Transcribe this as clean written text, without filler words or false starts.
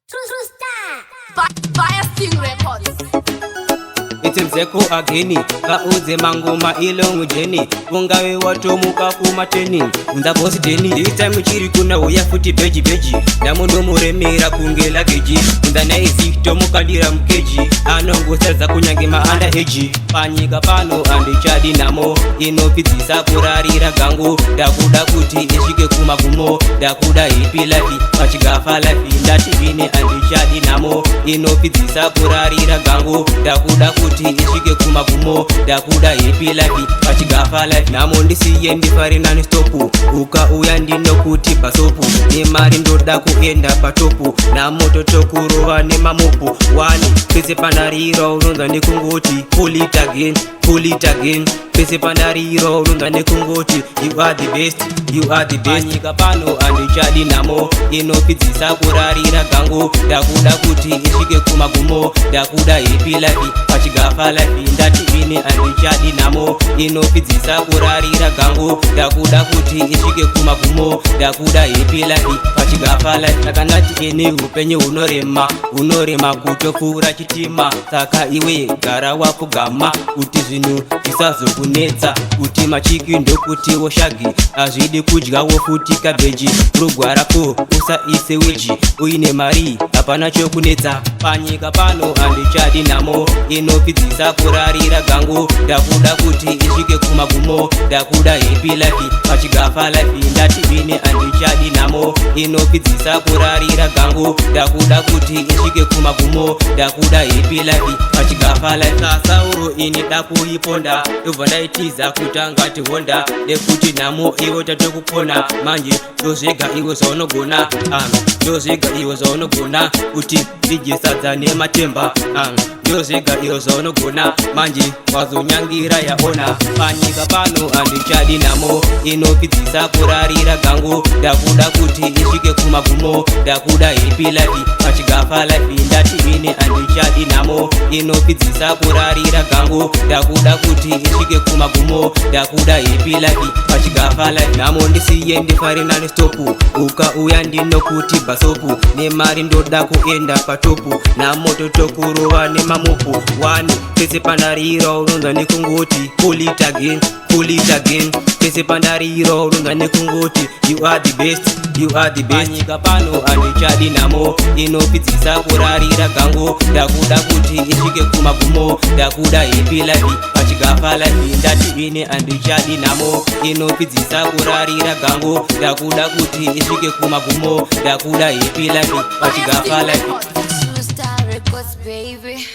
True Star. Fire Sting Records. It's mzeko again, vaudze mangoma ilong journey. Ungave watomuka kumateni, unza boss deni. This time chiri kuna uya futi beji beji. Ndamundomuremera kunge luggage. Unza naizi tomukandira mukeji. Anongosadza kunyange maanda eji. Panyika pano handichadi namo, inopfidzisa kurarira gangu. Ndakuda kuti isvike kumagumo, ndakuda happy life pachigafa life. Ndati ini handichadi namo, inopfidzisa kurarira gangu. Ndakuda kuti isvike kumagumo, ndakuda happy life pachigafa life. Namo ndisiye ndifare non-stop, ukauya ndinokuti bhasopu. Nemari ndoda kuenda patop, namoto tokurova nemamopu wani. Pese pandarira unonzwa nekungoti, "Pull it again, pull it again." Pese pandarira unonzwa nekungoti, "You are the best, you are the best." Panyika pano handichadi namo, inopfidzisa kurarira gangu. Ndakuda kuti isvike kumagumo, ndakuda happy life pachigafa life. Ndati ini handichadi namo, inopfidzisa kurarira gangu. Ndakuda kuti isvike kumagumo, ndakuda happy life pachigafa life. Saka ndati ini upenyu hunorema, hunorema kutopfuura chitima. Saka iwe gara wapfugama kuti zvinhu zvisazokunetsa. Kuti machiki ndokuti woshagi, hazvidi kudyawo futi kabheji. Rugwarako usaise weji, uine mari hapana chokunetsa. Panyika pano handichadi namo, inopfidzisa kurarira gangu. Ndakuda kuti isvike kumagumo, ndakuda happy life pachigafa life. Ndati ini handichadi namo, inopfidzisa kurarira gangu. Ndakuda kuti isvike kumagumo, ndakuda happy life pachigafa life. Sasauro ini dakuiponda, ndobva ndaitiza kutanga tihonda, nekuti nhamo iwe tatokupona. Manje ndozvega iwe zvaunogona, ndozvega iwe zvaunogona kuti ndidye sadza nematemba, ndozvega iwe zvaunogona. Manje wazonyangira yaona. Panyika pano handichadi namo, inopfidzisa kurarira gangu. Ndakuda kuti isvike kumagumo, ndakuda happy life pachigafa life. Ndati ini handichadi namo, inopfidzisa kurarira gangu. Ndakuda kuti isvike kumagumo, ndakuda happy life pachigafa life. Namo ndisiye ndifare non-stop, ukauya ndinokuti bhasopu. Nemari ndoda kuenda patop, namoto tokurova nemamopu wani. Pese pandarira unonzwa nekungoti, "Pull it again, pull it again." Pese pandarira unonzwa nekungoti, "You are the best, you are the best." Panyika pano handichadi namo, inopfidzisa kurarira gangu. Ndakuda kuti isvike kumagumo, ndakuda happy life pachigafa life. Ndati ini handichadi namo, inopfidzisa kurarira gangu. Ndakuda kuti isvike kumagumo, ndakuda happy life pachigafa life. True Star Records, baby.